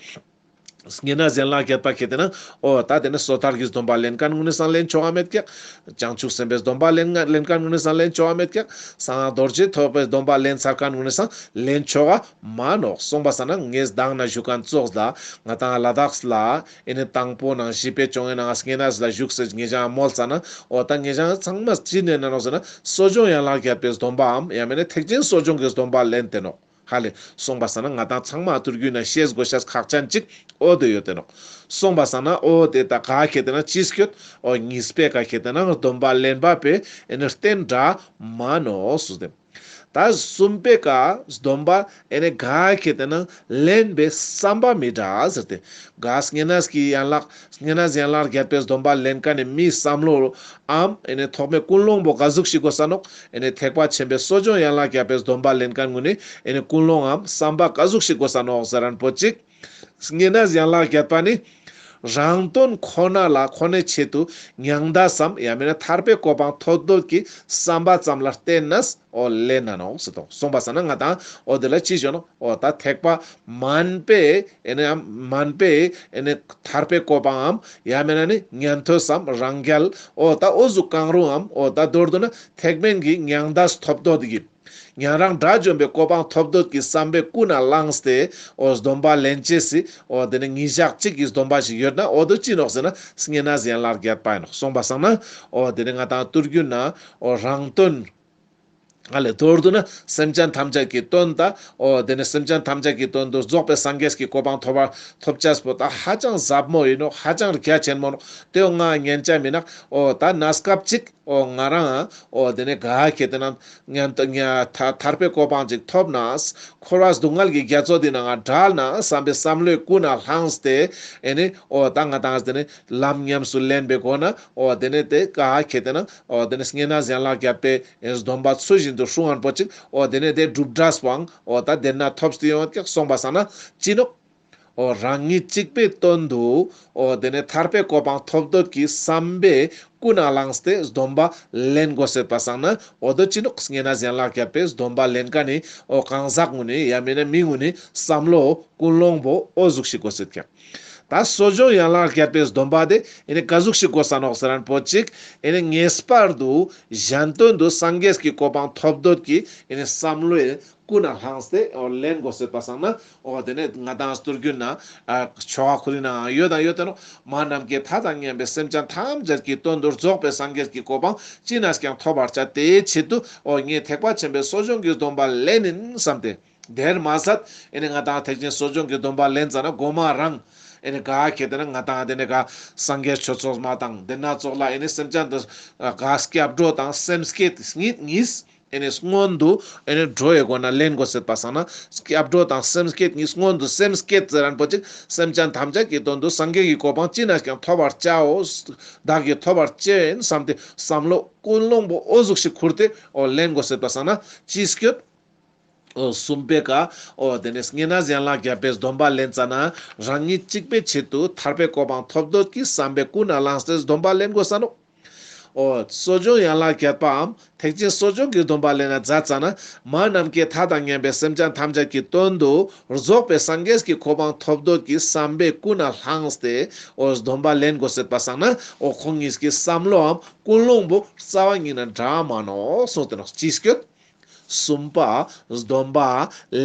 བསྙེན་གནས་ཡན་ལག་བརྒྱད་པ་ཁེ་ཏེ་ན་འོ་ད་དེ་ནས་སོ་ཐར་གྱི་སྡོམ་པ་ལེན་མཁན་ངུན་ནི་སང་ལེན་ཆོག་ག་མེད་ཀྱག་བྱང་ཆུབ་སེམས་དཔའི་སྡོམ་པ་ལེན་ལེན་མཁན་ངུན་ནི་སང་ལེན་ཆོག་ག་མེད་ཀྱག་གསང་སྔགས་རྡོ་རྗེ་ཐེག་པའི་སྡོམ་པ་ལེན་ཚར་མཁན་ངུན་ནི་སང་ལེན་ཆོག་ག་མ་ནོག་སོང་པ་སང་ན་ངས་མདང་ན་ཞུ་མཁན་ཙོགས་ལ་ང་དང་ལ་དྭགས་ལ་ཨེ་ནི་དང་པོ་ནང་བཞི་པའི་བཅོ་ལྔའི་ནང་བསྙེན་གནས་ལ་ཞུགས་སེ་ངེ་ཅང་མོལ་ཙ་ན་འོ་ད་ངེ་ཅང་ཚང་མ་ཅི་ནས་ན་ནོག་ཟེར་ན་གསོ་སྦྱོང་ཡན་ལག་བརྒྱད་པའི་སྡོམ་པའམ་ཡང་མེད་ན་ཐེག་ཆེན་གསོ་སྦྱོང་གི་སྡོམ་པ་ལེན་ཏེ་ནོག་ཧ་ལེ། སོང་པ་སང་ན་ང་དང་ཚང་མ་ཐུར་རྒྱུད་ན་ཤེས་དགོས་ཤེས་ཁག་ཅན་ཅིག་འོ་དེ་ཡོད་དེ་ནོག་སོང་པ་སང་ན་འོ་དེ་ད་ག་ཁེ་ཏེ་ན་ཅི་སྐྱོད། འོ་གཉིས་པའི་ཀ་ཁེ་ཏེ་ན་སྡོམ་པ་ལེན་པ་པོའི་ཨེ་ནི་རྟེན་འདྲ་མ་ནོག་སུ་དེ། ད་གསུམ་པའི་ཀ་སྡོམ་པ་ཨེ་ནི་ག་ཁེ་ཏེ་ན་ལེན་པའི་བསམ་པ་མི་འདྲ་ཟེར་ཏེ། ག་བསྙེན་གནས་ཀྱི་ཡན་ལག་བསྙེན་གནས་ཡན་ལག་བརྒྱད་པའི་སྡོམ་པ་ལེན་མཁན་ནི་མིའི་བསམ་བློའམ་ཨེ་ནི་ཐོག་མའི་ཀུན་སློང་པོ་ག་ཟུག་ཞིག་དགོས་ས་ནོག་ཨེ་ནི་ཐེག་པ་ཆེན་པོའི་གསོ་སྦྱོང་ཡན་ལག་བརྒྱད་པའི་སྡོམ་པ་ལེན་མཁན་ངུན་ནི་ཨེ་ནི་ཀུན་སློང་ངམ་བསམ་པ་ག་ཟུག་ཞིག་དགོས་ས་ནོག་ཟེར་ན་པོ་ཅིག་བསྙེན་གནས་ཡན་ལག་བརྒྱད་པ་ནི་རང་དོན་ཁོ་ན་ལ་ཁོ་ནའི་ཆེད་དུ་མྱང་འདས་སམ་ཡང་མེད་ན་ཐར་པའི་གོ་འཕང་ཐོབ་འདོད་ཀྱི་བསམ་པ་ཙམ་ལ་བརྟེན་ནས་འོ་ལེན་ན་ནོག་ཟེར་དོ། སོང་པ་སང་ན་ང་དང་འོ་དེ་ལ་ཅི་ཞུ་ནོག་འོ་ད་ཐེག་པ་དམན་པས་ཨེ་ནི་དམན་པས་ཨེ་ནི་ཐར་པའི་གོ་འཕང་ངམ་ཡང་མེད་ན་ནི་ཉན་ཐོས་སམ་རང་རྒྱལ་འོ་ད་འོ་ཟུག་གང་རུང་ངམ་འོ་ད་མདོར་བསྡུ་ན་ཐེག་དམན་གྱི་མྱང་འདས་ཐོབ་འདོད་ཀྱི་ཉན་རང་དགྲ་བཅོམ་པའི་གོ་འཕང་ཐོབ་འདོད་ཀྱི་བསམ་པས་ཀུན་ནས་བསླངས་ཏེ་འོ་སྡོམ་པ་ལེན་ཅེས་སི་འོ་དེ་ནི་ཉིས་ཞག་གཅིག་གི་སྡོམ་པ་ཞིག་ཡོད་ན་འོ་དོ་ཅི་ནོག་ཟེར་ན་བསྙེན་གནས་ཡན་ལག་བརྒྱད་པ་ཡིན་ནོག་སོང་པ་སང་ན་འོ་དེ་ནི་ང་དང་ཐུར་རྒྱུད་ན་འོ་རང་དོན་ཨ་ལེ་མདོར་བསྡུ་ན་སེམས་ཅན་ཐམས་ཅད་ཀྱི་དོན་དང་འོ་དེ་ནི་སེམས་ཅན་ཐམས་ཅད་ཀྱི་དོན་དུ་རྫོགས་པའི་སངས་རྒྱས་ཀྱི་གོ་འཕང་ཐོབ་པ་ཐོབ་ཅེས་པོ་ད་ཧ་ཅང་ཟབ་མོ་ཡིན་ནོག་ཧ་ཅང་རྒྱ་ཆེན་མོ་ནོག་དེ་འོ་ང་ཉན་ཅེས་མི་ནོག་འོ་ད་གནས་སྐབས་གཅིག་འོ་ང་རང་འོ་དེ་ནས་ག་ཁེ་ཏེ་ན་ཉན་ཐ་ཐར་པའི་གོ་འཕང་ཅིག་ཐོབ་ནས་འཁོར་བ་སྡུག་བསྔལ་གྱི་རྒྱ་མཚོ་འདི་ནང་ང་བྲལ་ན་བསམ་པའི་བསམ་བློས་ཀུན་ནས་བསླངས་ཏེ་ཨེ་ནི་འོ་ད་ང་དང་དེ་ནི་ལམ་ཉམས་སུ་ལེན་པའི་སྒོ་ནས་འོ་དེ་ནས་དེ་ག་ཁེ་ཏེ་ན་འོ་དེ་ནི་བསྙེན་གནས་ཡན་ལག་བརྒྱད་པའི་སྡོམ་པ་ཚུལ་བཞིན་དུ་སྲུང་ངན་པོ་ཅིག་འོ་དེ་ནས་དེ་སྒྲུབ་འབྲས་པོའང་འོ་ད་དེ་ན་ཐོབ་སྟེ་ཡོང་བ་ཀྱག་སོང་པ་སང་ན་ཅི་ནོག་འོ་རང་ཉིད་གཅིག་པའི་དོན་དུ་འོ་དེ་ནས་ཐར་པའི་གོ་འཕང་ཐོབ་འདོད་ཀྱི་བསམ་པས་ཀུན་ནས་བསླངས་ཏེ་སྡོམ་པ་ལེན་དགོས་ཟེར་པ་སང་ན་འོ་དོ་ཅི་ནོག་བསྙེན་གནས་ཡན་ལག་བརྒྱད་པའི་སྡོམ་པ་ལེན་མཁན་ནི་འོ་གང་ཟག་ངུན་ནི་ཡང་མེད་ན་མི་ངུན་ནི་བསམ་བློ་ཀུན་སློང་པོ་འོ་ཟུག་ཞིག་དགོས་ཟེར་ཀྱག་ད་གསོ་སྦྱོང་ཡན་ལག་བརྒྱད་པའི་སྡོམ་པ་དེ་ཨེ་ནི་ག་ཟུག་ཞིག་དགོས་ས་ནོག་ཟེར་ན་པོ་ཅིག་ཨེ་ནི་ངེས་པར་དུ་གཞན་དོན་དུ་སངས་རྒྱས་ཀྱི་གོ་འཕང་ཐོབ་འདོད་ཀྱི་ཨེ་ནི་བསམ་བློའི་ཀུན་ནས་བསླངས་ཏེ་ལེན་དགོས་ཟེར་པ་སང་ན། འོ་དེ་ནས་ང་དང་སྟོད་རྒྱུན་ན་ཆོ་ག་ཁོ་རའི་ནང་ཡོད་དང་ཡོད་དེ་ནོག་མ་ནམ་མཁའི་མཐའ་དང་མཉམ་པའི་སེམས་ཅན་ཐམས་ཅད་ཀྱི་དོན་དུ་རྫོགས་པའི་སངས་རྒྱས་ཀྱི་གོ་འཕང་ཅི་ནས་ཀྱང་ཐོབ་པར་བྱ། དེའི་ཆེད་དུ་འོ་ངས་ཐེག་པ་ཆེན་པོའི་གསོ་སྦྱོང་གི་སྡོམ་པ་ལེན་ཡིན་བསམ་སྟེ། དེར་མ་ཟད་ཨེ་ནི་ང་དང་ཐེག་ཆེན་གསོ་སྦྱོང་གི་སྡོམ་པ་ལེན་ཙ་ན་གོ་མ་རང་ཨེ་ནི་ག་ཁེ་དེ་ན་ང་དང་དེ་ནས་ག་སངས་རྒྱས་ཆོས་ཚོགས་མ་དང་དེ་སྣ་ཚོགས་ལ་ཨེ་ནི་སེམས་ཅན་དུ་ག་སྐྱབས་འགྲོ་དང་སེམས་བསྐྱེད་གཉིས་གཉིས་ཨེ་ནི་སྔོན་དུ་ཨེ་ནི་འགྲོ་ཡི་སྒོ་ནས་ལེན་དགོས་ཟེར་པ་སང་ན། སྐྱབས་འགྲོ་དང་སེམས་བསྐྱེད་གཉིས་སྔོན་དུ་སེམས་བསྐྱེད་ཟེར་རན་པོ་ཅིག་སེམས་ཅན་ཐམས་ཅད་ཀྱི་དོན་དུ་སངས་རྒྱས་ཀྱི་གོ་འཕང་ཅི་ནས་ཀྱང་ཐོབ་པར་བྱའོ། བདག་གིས་ཐོབ་པར་བྱའོ་བསམ་སྟེ་བསམ་བློ་ཀུན་སློང་པོ་འོ་ཟུག་ཞིག་ཁུར་ཏེ་འོ་ལེན་དགོས་ཟེར་པ་སང་ན་ཅི་སྐྱོད། འོ་གསུམ་པའི་ཀ་འོ་དེ་ནས་བསྙེན་གནས་ཡན་ལག་བརྒྱད་པའི་སྡོམ་པ་ལེན་ཙ་ན་རང་ཉིད་གཅིག་པའི་ཆེད་དུ་ཐར་པའི་གོ་འཕང་ཐོབ་འདོད་ཀྱི་བསམ་པའི་ཀུན་ནས་བསླངས་ཏེ་སྡོམ་པ་ལེན་དགོས་ས་ནོག་འོ་གསོ་སྦྱོང་ཡན་ལག་བརྒྱད་པའམ་ཐེག་ཆེན་གསོ་སྦྱོང་གི་སྡོམ་པ་ལེན་ན་མཛད་ཙ་ན། མ་ནམ་མཁའི་མཐའ་དང་མཉམ་པའི་སེམས་ཅན་ཐམས་ཅད་ཀྱི་དོན་དུ་རྫོགས་པའི་སངས་རྒྱས་ཀྱི་གོ་འཕང་ཐོབ་འདོད་ཀྱི་བསམ་པའི་ཀུན་ནས་བསླངས་ཏེ་འོ་སྡོམ་པ་ལེན་དགོས་ཟེར་པ་སང་ན། འོ་ཁོང་གཉིས་ཀྱི་བསམ་བློའམ་ཀུན་སློང་པོ་རྩ་བ་ཉིད་ནས་འདྲ་མ་ནོག་གསུངས་ཏེ་ནོག་ཅི་སྐྱོད། གསུམ་པ། སྡོམ་པ་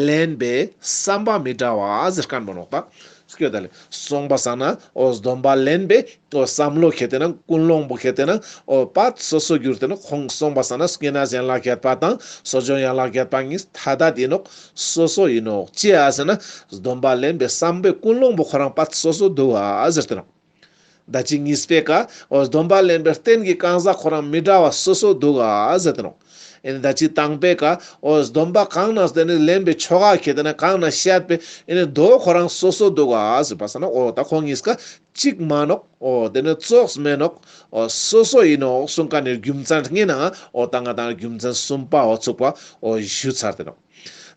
ལེན་པའི་བསམ་པ་མི་འདྲ་བ་ཟེར་མཁན་པོ་ནོག་པ། སྐྱོད་ད་ལེ། སོང་པ་སང་ན་འོ་སྡོམ་པ་ལེན་པའི་འོ་བསམ་བློ་ཁེ་ཏེ་ན་ཀུན་སློང་པོ་ཁེ་ཏེ་ན་འོ་པ་སོ་སོ་གྱུར་ཏེ་ན་ཁོང་སོང་པ་སང་ན་བསྙེན་གནས་ཡན་ལག་བརྒྱད་པ་དང་གསོ་སྦྱོང་ཡན་ལག་བརྒྱད་པ་གཉིས་ཐ་དད་ཡིན་ནོག་སོ་སོ་ཡིན་ནོག་ཅི་ཡ་ཟེར་ན་སྡོམ་པ་ལེན་པའི་བསམ་པའི་ཀུན་སློང་པོ་ཁོ་རང་པ་སོ་སོ་འདུག་ག་ཟེར་ཏེ་ནོག་ད་ཅི་གཉིས་པའི་ཀ་འོ་སྡོམ་པ་ལེན་པའི་རྟེན་གྱི་གང་ཟག་ཁོ་རང་མི་འདྲ་བ་སོ་སོ་འདུག་ག་ཟེར་ཏེ་ནོག་ཨེ་ནི་ད་ཅི་དང་པའི་ཀ་འོ་སྡོམ་པ་གང་ན་དེ་ནི་ལེན་པའི་ཆོ་ག་ཁེ་ཏེ་ན་གང་ན་བཤད་པའི་ཨེ་ནི་མདོ་ཁོ་རང་སོ་སོ་འདུག་ག་ཟེར་པ་སང་ན་འོ་ད་ཁོང་གཉིས་ཀ་གཅིག་མ་ནོག་འོ་དེ་ནི་ཙོགས་མེ་ནོག་འོ་སོ་སོ་ཡིན་ནོག་གསུང་མཁན་ནི་རྒྱུ་མཚན་ངེ་ན་འོ་ད་ང་དང་རྒྱུ་མཚན་གསུམ་པ་འོ་ཚུགས་པ་འོ་ཞུ་ཚར་ཏེ་ནོག་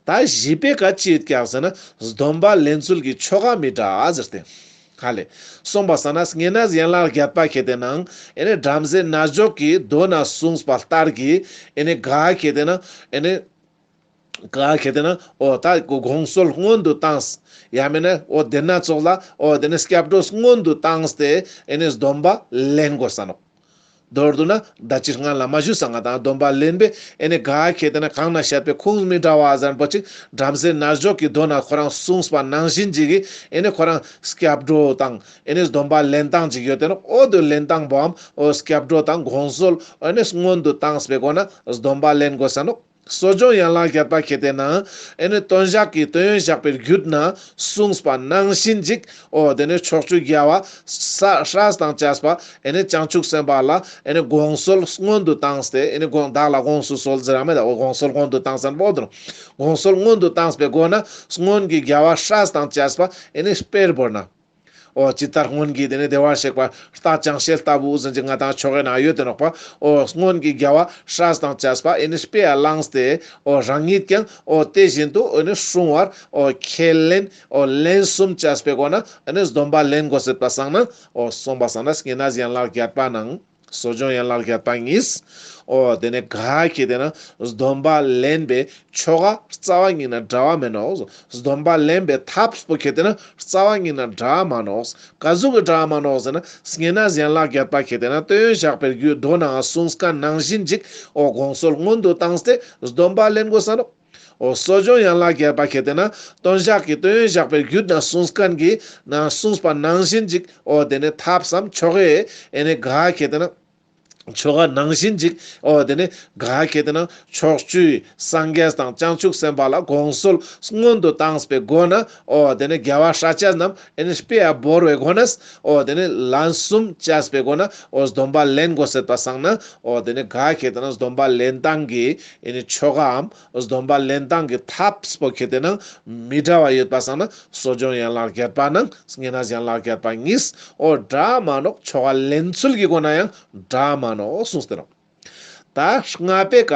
ད་བཞི་པའི་ཀ་ཅི་ཡོད་ཀྱག་ཟེར་ན་སྡོམ་པ་ལེན་ཚུལ་གྱི་ཆོ་ག་མི་འདྲ་ཟེར་ཏེ། ཧ་ལེ། སོང་པ་སང་ན་བསྙེན་གནས་ཡན་ལག་བརྒྱད་པ་ཁེ་ཏེ་ནང་ཨེ་ནི་བྲམ་ཟེ་རྣལ་འབྱོར་གྱིས་མདོ་ན་གསུངས་པ་ལྟར་གྱི་ཨེ་ནི་ག་ཁེ་ཏེ་ན་ཨེ་ནི་ག་ཁེ་ཏེ་ན་འོ་ད་དགོངས་གསོལ་སྔོན་དུ་བཏང་། ཡང་མིན་ན་འོ་དེ་སྣ་ཚོགས་ལ་འོ་དེ་ནི་སྐྱབས་འགྲོ་སྔོན་དུ་བཏང་སྟེ་ཨེ་ནི་སྡོམ་པ་ལེན་དགོས་ས་ནོག་མདོར་བསྡུ་ན་ད་ཅི་སྔ་ལ་མ་ཞུས་ས་ང་དང་སྡོམ་པ་ལེན་པའི་ཨེ་ནི་ག་ཁེ་ཏེ་ན་གང་ན་བཤད་པའི་ཁུངས་མི་འདྲ་བ་ཟེར་པོ་ཅིག་བྲམ་ཟེ་རྣལ་འབྱོར་གྱིས་མདོ་ན་ཁོ་རང་གསུངས་པ་ནང་བཞིན་ཅིག་གི་ཨེ་ནི་ཁོ་རང་སྐྱབས་འགྲོ་དང་ཨེ་ནི་སྡོམ་པ་ལེན་སྟངས་ཅིག་ཡོད་དེ་ནོག་འོ་དེ་ལེན་སྟངས་པོའམ་འོ་སྐྱབས་འགྲོ་དང་དགོངས་གསོལ་ཨེ་ནི་སྔོན་དུ་བཏང་སྤེ་སྒོ་ན་སྡོམ་པ་ལེན་དགོས་ས་ནོག་གསོ་སྦྱོང་ཡན་ལག་བརྒྱད་པ་ཁེ་ཏེ་ན་ཨེ་ནི་སྟོན་བཤགས་ཀྱི་དོན་ཡོན་བཤགས་པའི་རྒྱུད་ན་གསུངས་པ་ནང་བཞིན་ཅིག་འོ་དེ་ནི་ཕྱོགས་བཅུའི་རྒྱལ་བ་ས་སྲས་དང་བཅས་པ་ཨེ་ནི་བྱང་ཆུབ་སེམས་དཔའ་ལ་ཨེ་ནི་དགོངས་གསོལ་སྔོན་དུ་བཏང་སྟེ་ཨེ་ནི་དགོངས་བདག་ལ་དགོངས་སུ་གསོལ་ཟེར་ར་མེད་ད། འོ་དགོངས་གསོལ་སྔོན་དུ་བཏང་ཟེར་བོ་དང་དགོངས་གསོལ་སྔོན་དུ་བཏང་སྤེ་སྒོ་ན་སྔོན་གྱི་རྒྱལ་བ་སྲས་དང་བཅས་པ་ཨེ་ནི་དཔེར་བོར་ན། འོ་ཇི་ལྟར་སྔོན་གྱི་དེ་ནི་བདེ་བར་གཤེགས་པ་རྟ་ཅང་ཤེས་ལྟ་བུ་ཟེར་ཅིག་ང་དང་ཆོ་གའི་ནང་ཡོད་དེ་ནོག་པ། འོ་སྔོན་གྱི་རྒྱལ་བ་སྲས་དང་བཅས་པ་ཨེ་ནི་དཔེ་ཡ་བླངས་ཏེ་འོ་རང་ཉིད་ཀྱང་འོ་དེ་བཞིན་དུ་ཨེ་ནི་སྲུང་བར་འོ་ཁས་ལེན་འོ་ལན་གསུམ་བྱས་པའི་སྒོ་ན་ཨེ་ནི་སྡོམ་པ་ལེན་དགོས་ཟེར་པ་སང་ན། འོ་སོང་པ་སང་ན་བསྙེན་གནས་ཡན་ལག་བརྒྱད་པ་ནང་གསོ་སྦྱོང་ཡན་ལག་བརྒྱད་པ་གཉིས། འོ་དེ་ནི་ག་ཁེ་ཏེ་ན་སྡོམ་པ་ལེན་པའི་ཆོ་ག་རྩ་བ་ཉིད་ནས་འདྲ་བ་མེད་ནོག་སྡོམ་པ་ལེན་པའི་ཐབས་པོ་ཁེ་ཏེ་ན་རྩ་བ་ཉིད་ནས་འདྲ་མ་ནོག་ག་ཟུག་གི་འདྲ་མ་ནོག་ཟེར་ན་བསྙེན་གནས་ཡན་ལག་བརྒྱད་པ་ཁེ་ཏེ་ན་དོན་ཡོན་བཤགས་པའི་རྒྱུད་མདོ་ནའང་གསུངས་མཁན་ནང་བཞིན་ཅིག་འོ་དགོངས་གསོལ་སྔོན་དུ་བཏང་སྟེ་སྡོམ་པ་ལེན་དགོས་ས་ནོག་འོ་གསོ་སྦྱོང་ཡན་ལག་བརྒྱད་པ་ཁེ་ཏེ་ན་སྟོན་བཤགས་ཀྱི་དོན་ཡོན་བཤགས་པའི་རྒྱུད་ན་གསུངས་མཁན་གྱི་ནང་གསུངས་པ་ནང་བཞིན་ཅིག་འོ་དེ་ནི་ཐབས་སམ་ཆོ་གའི་ཨེ་ནི་ག་ཁེ་ཏེ་ན་ཆོ་ག་ནང་བཞིན་ཅིག་འོ་དེ་ནི་ག་ཁེ་ཏེ་ན་ཕྱོགས་བཅུའི་སངས་རྒྱས་དང་བྱང་ཆུབ་སེམས་དཔའ་ལ་དགོངས་གསོལ་སྔོན་དུ་བཏང་སྤེ་སྒོ་ན་འོ་དེ་ནི་རྒྱལ་བ་སྲས་དང་ཨེ་ནི་དཔེ་ཡ་བོར་བའི་སྒོ་ནས་འོ་དེ་ནི་ལན་གསུམ་བྱས་པའི་སྒོ་ན་འོ་སྡོམ་པ་ལེན་དགོས་ཟེར་པ་སང་ན། འོ་དེ་ནི་ག་ཁེ་ཏེ་ན་སྡོམ་པ་ལེན་སྟངས་ཀྱི་ཨེ་ནི་ཆོ་གའམ་སྡོམ་པ་ལེན་སྟངས་ཀྱི་ཐབས་པོ་ཁེ་ཏེ་ན་མི་འདྲ་བ་ཡོད་པ་སང་ན་གསོ་སྦྱོང་ཡན་ལག་བརྒྱད་པ་ནང་བསྙེན་གནས་ཡན་ལག་བརྒྱད་པ་གཉིས། འོ་འདྲ་མ་ནོག་ཆོ་ག་ལེན་ཚུལ་གྱི་སྒོ་ན་ཡང་འདྲ་མ་ནོག་གསུངས་ཏེ་ནོག་ད་ལྔ་པའི་ཀ་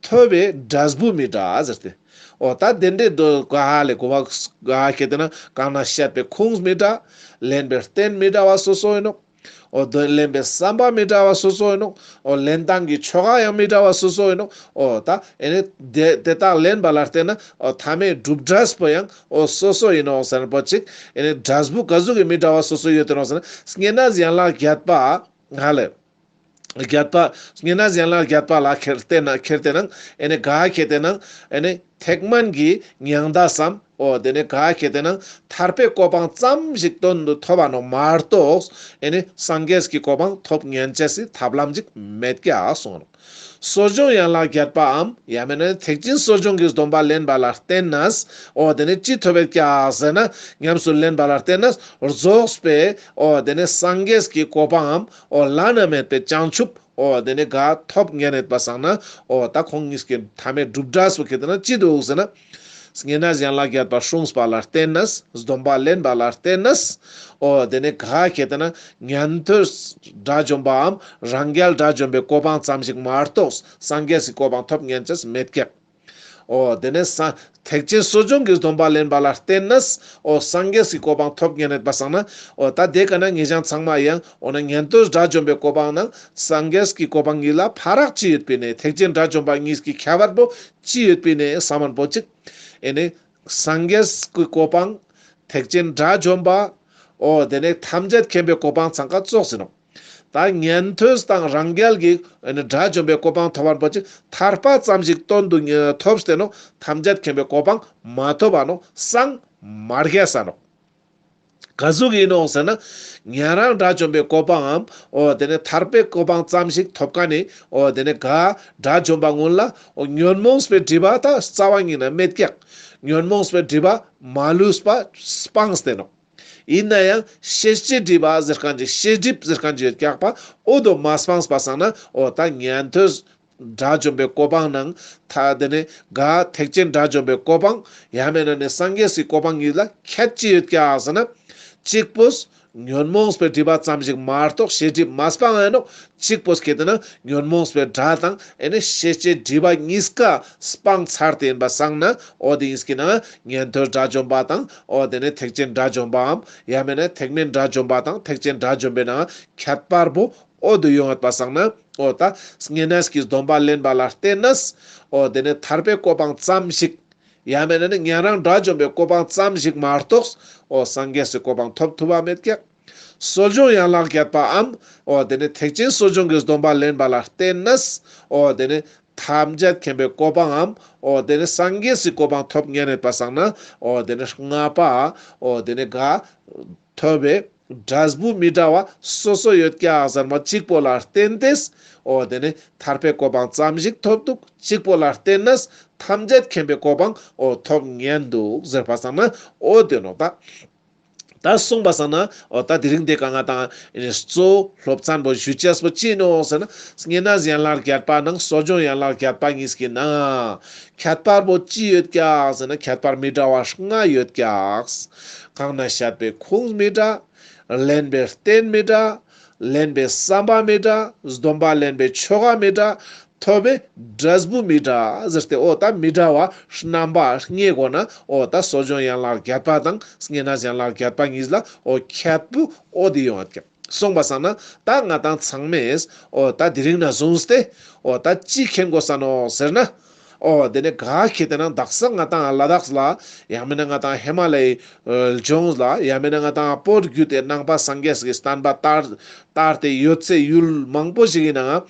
ཐོབ་པའི་འབྲས་བུ་མི་འདྲ་ཟེར་ཏེ། འོ་ད་དེ་འདྲའི་དོ་ག་ཧ་ལེ་གོ་བ་ག་ཁེ་ཏེ་ན་གང་ན་བཤད་པའི་ཁུངས་མི་འདྲ། ལེན་པའི་རྟེན་མི་འདྲ་བ་སོ་སོ་ཡིན་ནོག་འོ་དེ་ལེན་པའི་བསམ་པ་མི་འདྲ་བ་སོ་སོ་ཡིན་ནོག། འོ་ལེན་སྟངས་ཀྱི་ཆོ་ག་ཡང་མི་འདྲ་བ་སོ་སོ་ཡིན་ནོག། འོ་ད་ཨེ་ནི་དེ་དེ་དག་ལེན་པ་ལ་བརྟེན་ན་འོ་མཐའ་མའི་སྒྲུབ་འབྲས་པོ་ཡང་འོ་སོ་སོ་ཡིན་ནོག་ཟེར་ན་པོ་ཅིག། ཨེ་ནི་འབྲས་བུ་ག་ཟུག་གི་མི་འདྲ་བ་སོ་སོ་ཡོད་དེ་ནོག་ཟེར་ན། བསྙེན་གནས་ཡན་ལག་བརྒྱད་པ་ཧ་ལེ། བརྒྱད་པ། བསྙེན་གནས་ཡན་ལག་བརྒྱད་པ་ལ་ཁྱེར་ཏེ་ན་ཁྱེར་ཏེ་ན་ཨེ་ནི་ག་ཁྱེར་ཏེ་ན་ཨེ་ནི་ཐེག་དམན་གྱི་མྱང་འདས་སམ། འོ་དེ་ནི་ག་ཁྱེར་ཏེ་ན་ཐར་པའི་གོ་འཕང་ཙམ་ཞིག་དོན་དུ་ཐོབ་པ་ནོག་མ་གཏོགས། ཨེ་ནི་སངས་རྒྱས་ཀྱི་གོ་འཕང་ཐོབ་ཉན་ཅེས་སི་ཐབས་ལམ་ཅིག་མེད་ཀྱག་གསུངས་ནོག། གསོ་སྦྱོང་ཡན་ལག་བརྒྱད་པའམ་ཡང་མེད་ན་ཐེག་ཆེན་གསོ་སྦྱོང་གི་སྡོམ་པ་ལེན་པ་ལ་བརྟེན་ནས། འོ་དེ་ནི་ཅི་ཐོབ་ཡོད་ཀྱག་ཟེར་ན། ཉམས་སུ་ལེན་པ་ལ་བརྟེན་ནས་རྫོགས་པའི་འོ་དེ་ནི་སངས་རྒྱས་ཀྱི་གོ་འཕང་ངམ། འོ་བླ་ན་མེད་པའི་བྱང་ཆུབ། འོ་དེ་ནི་ག་ཐོབ་ཉན་ཡོད་པ་སང་ན། འོ་ད་ཁོང་གཉིས་ཀྱི་མཐའ་མའི་སྒྲུབ་འབྲས་པོ་ཁྱེར་ཏེ་ན་ཅི་འདུག་ཟེར་ན། བསྙེན་གནས་ཡན་ལག་བརྒྱད་པ་སྲུངས་པ་ལ་བརྟེན་ནས། སྡོམ་པ་ལེན་པ་ལ་བརྟེན་ནས། འོ་དེ་ནི་ག་ཁྱེར་ཏེ་ན་ཉན་ཐོས་དགྲ་བཅོམ་པའམ་རང་རྒྱལ་དགྲ་བཅོམ་པའི་གོ་འཕང་ཙམ་ཞིག་མ་གཏོགས་སངས་རྒྱས་ཀྱི་གོ་འཕང་ཐོབ་ཉན་ཅེས་མེད་ཀྱག། འོ་དེ་ནས་ས་ཐེག་ཆེན་གསོ་སྦྱོང་གི་སྡོམ་པ་ལེན་པ་ལ་བརྟེན་ནས། འོ་སངས་རྒྱས་ཀྱི་གོ་འཕང་ཐོབ་ཉན་ཡོད་པ་སང་ན། འོ་ད་དེ་ཀ་ན་ངེད་ཅག་ཚང་མ་ཡང་འོ་ན་ཉན་ཐོས་དགྲ་བཅོམ་པའི་གོ་འཕང་ནང་སངས་རྒྱས་ཀྱི་གོ་འཕང་གཉིས་ལ་ཕ་རག་ཅི་ཡོད་པའི་ནས། ཐེག་ཆེན་དགྲ་བཅོམ་པ་གཉིས་ཀྱི་ཁྱད་པར་པོ་ཅི་ཡོད་པའི་ནས་བསམ་མན་པོ་ཅིག། ཨེ་ནི་སངས་རྒྱས་ཀྱི་གོ་འཕང་། ཐེག་ཆེན་དགྲ་བཅོམ་པ། འོ་དེ་ནས་ཐམས་ཅད་མཁྱེན་པའི་གོ་འཕང་ཚང་ཀ་ཙོགས་ཡིན་ནོག། ད་ཉན་ཐོས་དང་རང་རྒྱལ་གྱི་ཨེ་ནི་དགྲ་བཅོམ་པའི་གོ་འཕང་ཐོབ་པ་པོ་ཅིག་ཐར་པ་ཙམ་ཞིག་དོན་དུ་ཐོབ་སྟེ་ནོག། ཐམས་ཅད་མཁྱེན་པའི་གོ་འཕང་མ་ཐོབ་པ་ནོག། སངས་མ་རྒྱས་ས་ནོག། ག་ཟུག་ཡིན་ནོག་ཟེར་ན། ཉན་རང་དགྲ་བཅོམ་པའི་གོ་འཕང་ངམ། འོ་དེ་ནས་ཐར་པའི་གོ་འཕང་ཙམ་ཞིག་ཐོབ་མཁན་ནི། འོ་དེ་ནས་ག་དགྲ་བཅོམ་པ་ཀུན་ལ་འོ་ཉོན་མོངས་པའི་སྒྲིབ་པ་ད་རྩ་བ་ཉིད་ནས་མེད་ཀྱག། ཉོན་མོངས་པའི་སྒྲིབ་པ་མ་ལུས་པ་སྤངས་ཏེ་ནོག། ཡིན་ན་ཡང་ཤེས་བྱའི་སྒྲིབ་པ་ཟེར་མཁན་ཅིག། ཤེས་སྒྲིབ་ཟེར་མཁན་ཅིག་ཡོད་ཀྱག་པ། འོ་དོ་མ་སྤངས་པ་སང་ན་འོ་ད་ཉན་ཐོས་དགྲ་བཅོམ་པའི་གོ་འཕང་ནང་ཐ་དེ་ནས་ག་ཐེག་ཆེན་དགྲ་བཅོམ་པའི་གོ་འཕང་། ཡང་མེད་ན་ནི་སངས་རྒྱས་སི་གོ་འཕང་གཉིས་ལ་ཁྱད་ཅི་ཡོད་ཀྱག་ཟེར་ན། གཅིག་པོས་ཉོན་མོངས་པའི་སྒྲིབ་པ་ཙམ་ཞིག་མ་གཏོགས་ཤེས་སྒྲིབ་མ་སྤངས་ཡིན་ནོག། གཅིག་པོས་ཁྱེར་ཏེ་ན་ཉོན་མོངས་པའི་དགྲ་དང་ཨེ་ནི་ཤེས་བྱའི་སྒྲིབ་པ་གཉིས་ཀ་སྤངས་ཚར་ཏེ་ཡིན་པ་སང་ན། འོ་དེ་གཉིས་ཀྱི་ནང་ཉན་ཐོས་དགྲ་བཅོམ་པ་དང་། འོ་དེ་ནས་ཐེག་ཆེན་དགྲ་བཅོམ་པའམ། ཡང་མེད་ན་ཐེག་དམན་དགྲ་བཅོམ་པ་དང་ཐེག་ཆེན་དགྲ་བཅོམ་པའི་ནང་ཁྱད་པར་པོ་འོ་དེ་ཡོང་ཡོད་པ་སང་ན། འོ་ད་བསྙེན་གནས་ཀྱི་སྡོམ་པ་ལེན་པ་ལ་བརྟེན་ནས། འོ་དེ་ནས་ཐར་པའི་གོ་འཕང་ཙམ་ཞིག། ཡང་མེད་ན་ནི་ཉན་རང་དགྲ་བཅོམ་པའི་གོ་འཕང་ཙམ་ཞིག་མ་གཏོགས། འོ་སངས་རྒྱས་སི་གོ་འཕང་ཐོབ་ཐུབ་པ་མེད་ཀྱག། གསོ་སྦྱོང་ཡན་ལག་བརྒྱད་པའམ། འོ་དེ་ནས་ཐེག་ཆེན་གསོ་སྦྱོང་གི་སྡོམ་པ་ལེན་པ་ལ་བརྟེན་ནས། འོ་དེ་ནས་ཐམས་ཅད་མཁྱེན་པའི་གོ་འཕང་ངམ། འོ་དེ་ནས་སངས་རྒྱས་སི་གོ་འཕང་ཐོབ་ཉན་ཡོད་པ་སང་ན། འོ་དེ་ནས་ལྔ་པ། འོ་དེ་ནས་ག་ཐོབ་པའི་འབྲས་བུ་མི་འདྲ་བ་སོ་སོ་ཡོད་ཀྱག་ཟེར་མ་གཅིག་པོ་ལ་བརྟེན་ཏེ། འོ་དེ་ནས་ཐར་པའི་གོ་འཕང་ཙམ་ཞིག་ཐོབ་འདུག། གཅིག་པོ་ལ་བརྟེན་ནས་ཐམས་ཅད་མཁྱེན་པའི་གོ་འཕང་འོ་ཐོབ་ཉན་འདུག་ཟེར་པ་སང་ན་འོ་དེ་ནོག་ད། ད་གསུངས་པ་སང་ན་འོ་ད་དེ་རིང་དེ་ཀ་ང་དང་ཨེ་ནི་གཙོ་བོ་སློབ་ཚན་པོ་ཞུ་ཅེས་པོ་ཅི་ནོག་ཟེར་ན། བསྙེན་གནས་ཡན་ལག་བརྒྱད་པ་ནང་གསོ་སྦྱོང་ཡན་ལག་བརྒྱད་པ་གཉིས་ཀྱི་ནང་ཁྱད་པར་པོ་ཅི་ཡོད་ཀྱག་ཟེར་ན། ཁྱད་པར་མི་འདྲ་བ་ལྔ་ཡོད་ཀྱག། གང་ན་བཤད་པའི་ཁུངས་མི་འདྲ། ལེན་པའི་རྟེན་མི་འདྲ། ལེན་པའི་བསམ་པ་མི་འདྲ། སྡོམ་པ་ལེན་པའི་ཆོ་ག་མི་འདྲ། ཐོབ་པའི་འབྲས་བུ་མི་འདྲ་ཟེར་ཏེ། འོ་ད་མི་འདྲ་བ་རྣམ་པ་ལྔའི་སྒོ་ནས་འོ་ད་གསོ་སྦྱོང་ཡན་ལག་བརྒྱད་པ་དང་བསྙེན་གནས་ཡན་ལག་བརྒྱད་པ་གཉིས་ལ་འོ་ཁྱད་པར་འོ་དེ་ཡོང་ཡོད་ཀྱག། གསུངས་པ་སང་ན་ད་ང་དང་ཚང་མས་འོ་ད་དེ་རིང་ནས་བཟུང་སྟེ་འོ་ད་ཅི་མཁྱེན་དགོས་ས་ནོག་ཟེར་ན། འོ་དེ་ནས་ག་ཁྱེར་ཏེ་ན་དག་ས་ང་དང་ལ་དྭགས་ལ། ཡང་མེད་ན་ང་དང་ཧི་མ་ལ་ཡའི་ལྗོངས་ལ། ཡང་མེད་ན་ང་དང་བོད་བརྒྱུད་དེ་ནང་པ་སངས་རྒྱས་ཀྱི་བསྟན་པ་དར་དར་ཏེ་ཡོད་སའི་ཡུལ་མང་པོ་ཞིག་གི་ནང་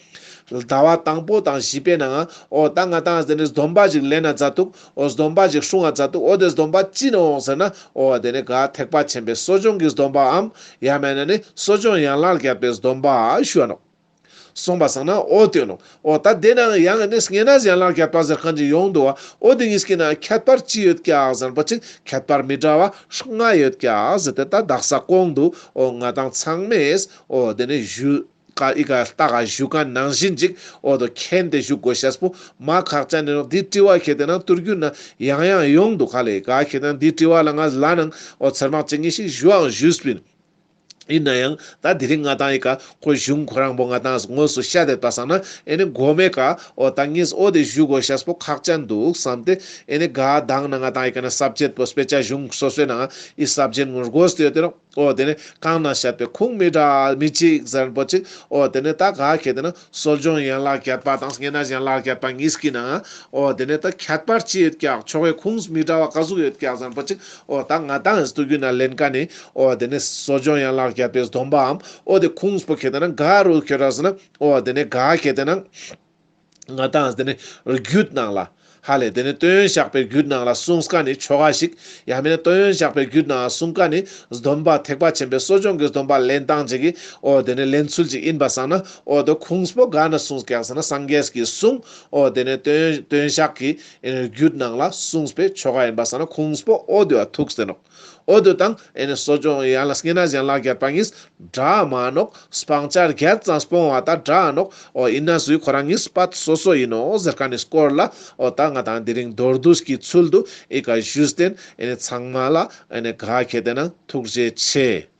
ཟླ་བ་དང་པོ་དང་བཞི་པའི་ནང་འོ་ད་ང་དང་དེ་ནས་སྡོམ་པ་ཞིག་ལེན་ན་མཛད་འདུག། འོ་སྡོམ་པ་ཞིག་སྲུང་ང་མཛད་འདུག། འོ་དེ་སྡོམ་པ་ཅི་ནོག་ཟེར་ན། འོ་དེ་ནས་ག་ཐེག་པ་ཆེན་པོའི་གསོ་སྦྱོང་གི་སྡོམ་པའམ། ཡང་མེད་ན་ནི་གསོ་སྦྱོང་ཡན་ལག་བརྒྱད་པའི་སྡོམ་པ་ཞུ་བ་ནོག། གསུངས་པ་སང་ན་འོ་དེ་ནོག། འོ་ད་དེ་ནང་ཡང་ནི་བསྙེན་གནས་ཡན་ལག་བརྒྱད་པ་ཟེར་མཁན་ཅིག་ཡོང་འདུག་པ། འོ་དེ་གཉིས་ཀྱི་ནང་ཁྱད་པར་ཅི་ཡོད་ཀྱག་ཟེར་པ་ཅིག། ཁྱད་པར་མི་འདྲ་བ་ལྔ་ཡོད་ཀྱག་ཟེར་ཏེ་ད་དག་ས་གོང་དུ་འོ་ང་དང་ཚང་མས་འོ་དེ་ནས་ཞུ་ཀ་ཨི་ཀ་ལྟ་ག་ཞུ་མཁན་ནང་བཞིན་ཅིག་འོ་དོ་མཁྱེན་ཏེ་ཞུ་དགོས་ཤེས་པོ་མ་ཁག་ཅན་ནི་ནོག། འདི་དྲི་བ་ཁྱེར་ཏེ་ན་ཐུར་རྒྱུད་ན་ཡང་ཡང་ཡོང་འདུག་ག་ལེ། ག་ཁྱེར་ཏེ་ན་འདི་དྲི་བ་ལ་ང་ལ་ནང་འོ་ཚར་མ་ཅིག་ཉིས་ཤིག་ཞུའང་ཞུས་པིན། ཡིན་ན་ཡང་ད་དེ་རིང་ང་ཏང་ཡི་ཀ་ཁོ་གཞུང་ཁོ་རང་པོ་ང་ཏང་དངོས་སུ་བཤད་དེ་པ་སང་ན་ཨེ་ནི་གོ་མེ་ཀ་འོ་ད་ངས་འོ་དེ་ཞུ་དགོས་ཤེས་པོ་ཁག་ཅན་འདུག་བསམ་སྟེ། ཨེ་ནི་ག་དང་ན་ང་ཏང་ཡི་ཀ་ན་སབ་ཇེཀ་པོ་དཔེ་ཆ་གཞུང་སོ་སོའི་ནང་ཨི་སབ་ཇེཀ་ངོ་དགོས་ཏེ་ཡོད་དེ་རོ། འོ་དེ་ནི་གང་ན་བཤད་པའི་ཁུངས་མི་འདྲ་མི་གཅིག་ཟེར་པོ་ཅིག་འོ་དེ་ནི་ད་ག་ཁེ་དེ་ན་གསོ་སྦྱོང་ཡན་ལག་བརྒྱད་པ་དང་བསྙེན་གནས་ཡན་ལག་བརྒྱད་པ་གཉིས་ཀྱི་ནང་འོ་དེ་ནི་ད་ཁྱད་པར་ཅི་ཡོད་ཀྱག་ཆོ་གའི་ཁུངས་མི་འདྲ་བ་ག་ཟུག་ཡོད་ཀྱག་ཟེར་པོ་ཅིག་འོ་ད་ང་ཏང་ཨེ་སྟུ་གུ་ན་ལེན་ཀ་ནི་འོ་དེ་ནི་གསོ་སྦྱོང་ཡན་ལག་བརྒྱད་པའི་སྡོམ་པའམ་འོ་དེ་ཁུངས་པོ་ཁེ་དེ་ན་ག་རུ་ཁྱོད་ར་ཟེར་ན་འོ་དེ་ནི་ག་ཁེ་དེ་ན་ང་ཏང་དེ་ནི་རྒྱུད་ནང་ལ་ཧ་ལེ་དེ་ནི་སྟོན་བཤགས་པའི་རྒྱུད་ནང་ལ་གསུངས་ཀ་ནི་ཆོ་ག་ཞིག་ཡང་མིན་ན་སྟོན་བཤགས་པའི་རྒྱུད་ནང་ལ་གསུངས་ཀ་ནི་སྡོམ་པ་ཐེག་པ་ཆེན་པོའི་གསོ་སྦྱོང་གི་སྡོམ་པ་ལེན་སྟངས་ཅིག་གི་འོ་དེ་ནི་ལེན་ཚུལ་ཅིག་ཡིན་པ་སང་ན་འོ་དེ་ཁུངས་པོ་ག་ན་གསུངས་ཀྱག་ཟེར་ན་སངས་རྒྱས་ཀྱི་གསུང་འོ་དེ་ནི་སྟོན་སྟོན་བཤགས་ཀྱི་རྒྱུད་ནང་ལ་གསུངས་པའི་ཆོ་ག་ཡིན་པ་སང་ན་ཁུངས་པོ་འོ་དེ་བ་ཐུག་སྟེ་ནོག་འོ་དེ་དང་ཨེ་ནི་གསོ་སྦྱོང་ཡན་ལག་བསྙེན་གནས་ཡན་ལག་བརྒྱད་པ་གཉིས་འདྲ་མ་ནོག་སྤང་བྱ་བརྒྱད་ཙམ་སྤོང་བ་ད་འདྲ་ནོག་འོ་ཡིན་ན་སུའི་ཁོ་རང་གཉིས་པད་སོ་སོ་ཡིན་ནོག་ཟེར་ཁན་ནི་སྐོར་ལ་འོ་ད་ང་ཏང་དེ་རིང་མདོར་བསྡུས་ཀྱི་ཚུལ་དུ་ཨི་ཀ་ཞུས་ཏེ་ཨེ་ནི་ཚང་མ་ལ་ཨེ་ནི་ག་ཁེ་དེ་ན་ཐུགས་རྗེ་ཆེ།